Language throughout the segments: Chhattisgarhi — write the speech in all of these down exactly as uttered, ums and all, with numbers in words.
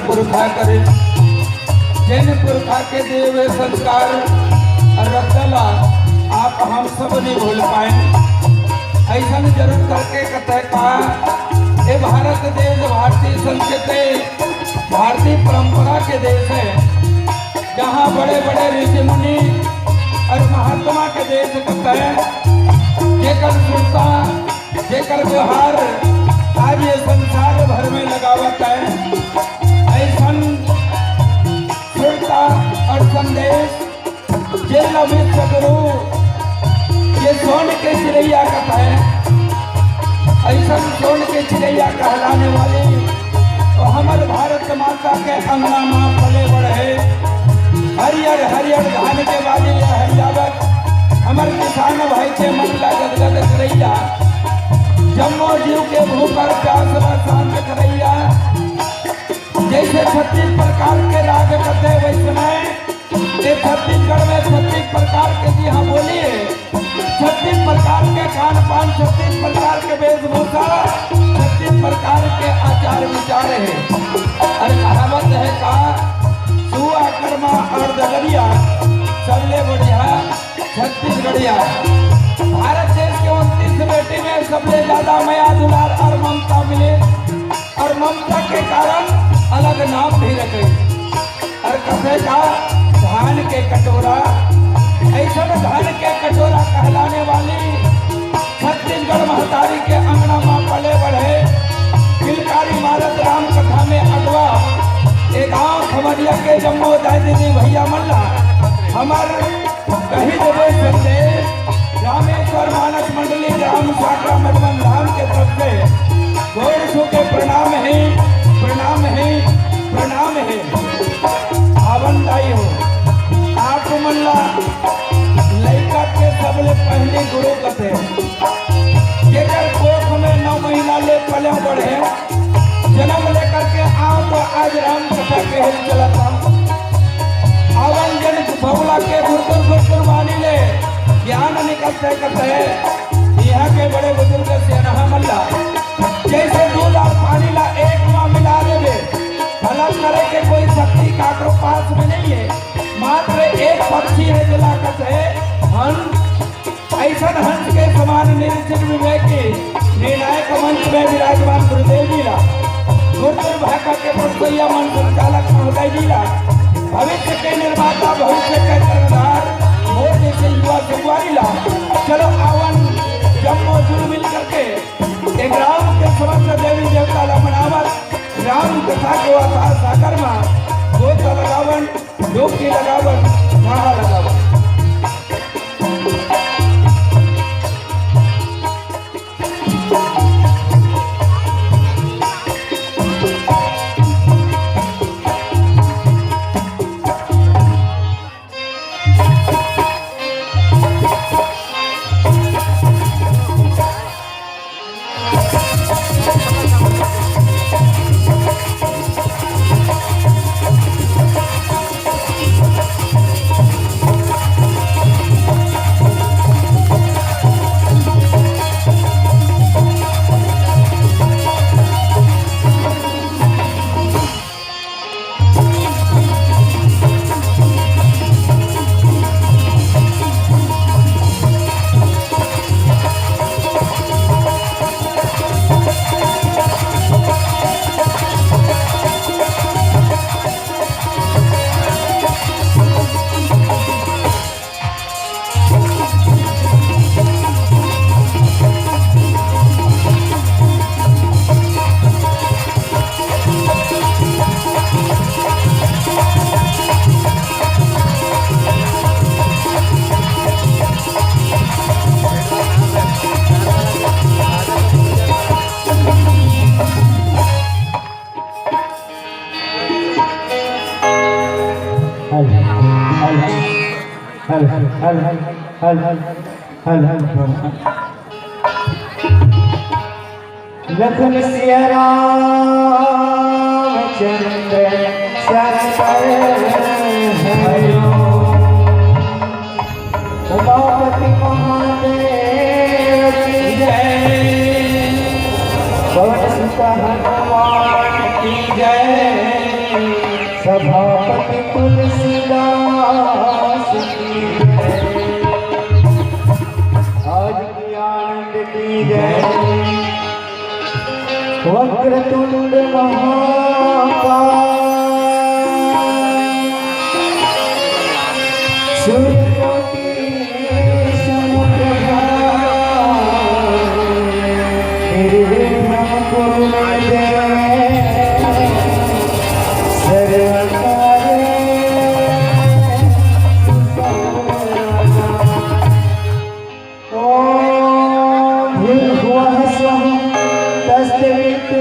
पुरखा करे, जेन पुरखा के देवे संस्कार रखला आप हम सब नहीं भूल पाए। ऐसन जरूर करके कथे का, ए भारत देश भारतीय संस्कृति, भारतीय परंपरा के देश है, जहाँ बड़े बड़े ऋषि मुनि और महात्मा के देश कथे, जेकर सुरता, जेकर व्यवहार आज ये संसार भर में लगावत है। ऐसन सुरता और संदेश, जे लमित सगरू, ये सोन के चिड़ैया कथे, ऐसन सोन के चिड़ैया कहलाने वाली तो हमर भारत माता के अंगना मा पले बढ़े, हरियर हरियर धान के बाली ये हरियावत, हमर किसान भाई के मन ला गदगद करैया, जम्मो जीव के भूख और प्यास ला शांत करैया। जैसे छत्तीस प्रकार के राग कथे वैसने ये छत्तीसगढ़ में छत्तीस प्रकार के जी हाँ बोली है, छत्तीस प्रकार के खान पान, छत्तीस प्रकार के वेशभूषा, छत्तीस प्रकार के आचार विचार है। अरे कहावत है का, सुआ कर्मा और दगरिया सबले बढ़िया छत्तीसगढ़िया। भारत देश के उनतीस बेटी में सबले ज्यादा मया दुलार और ममता मिले, और ममता के कारण अलग नाम भी रखे। और कथे का, धान के कटोरा, ऐसन धान के कटोरा कहलाने वाली छत्तीसगढ़ महतारी के अंगना मा पले बढ़े, किलकारी मारत राम कथा में अगवा, ए गांव खमरिया के जम्मो दाई दीदी भैया मन ला हमर कही देवे संदेश। रामेश्वर मानस मंडली ग्राम शाखा मधुबन धाम के तरफ से गोड़ छू के प्रणाम है, प्रणाम है, प्रणाम है। आवन दाई हो, आप मन ला लइका के सबले पहली गुरु कथे, जेकर कोख में नौ महीना ले पले बढ़े, जन्म लेकर के आओ तो आज राम कथा के हेल चलत हूँ। आवन जन भवला के गुरतुर गुरतुर वाणी ले ज्ञान निकलते कथे, यहाँ के बड़े बुजुर्ग से नहा मल्ला, जैसे दूध और पानी ला एक माँ मिला देवे, भला करे के कोई शक्ति काकरो पास में नहीं है। मात्र एक पक्षी है जिला कथे हंस, ऐसन हंस के समान निर्जित विवेकी निर्णायक मंच में विराजमान गुरुदेव जी ला, गुरु भाखा के परसैया मन संचालक महोदय जी ला, भविष्य के निर्माता, भविष्य के कर्णधार मोर जैसे युवा संगवारी ला, चलो आवन जम्मो जुल मिल करके एक राम के समस्त देवी देवता ला मनावत राम कथा के वाता सागर मा गोता लगावन, डुबकी लगावन, नारा लगावन। Hello, hello, hello, hello, hello, hello, hello, hello. Lakhan Siya Ram Chandra Shankar Hariom. Umapati Mahadev की जय। पवन सुत हनुमान की जय। सभापति तुलसीदास की जय। आज की आनंद की जय। वक्रतुंड महाकाय, सूर्यकोटि समप्रभा, निर्विघ्नं कुरु मे देव सर्वकार्येषु सर्वदा। ॐ भूर्भुवः स्वः तत्सवितुर्वरेण्यं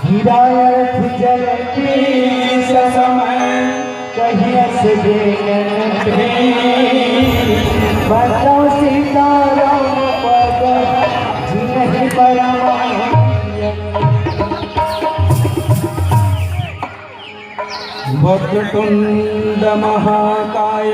गिरायत जल पीस समय कहियस बेनती। बताओ सीताराम पद जिनहि परम। वक्रतुंड महाकाय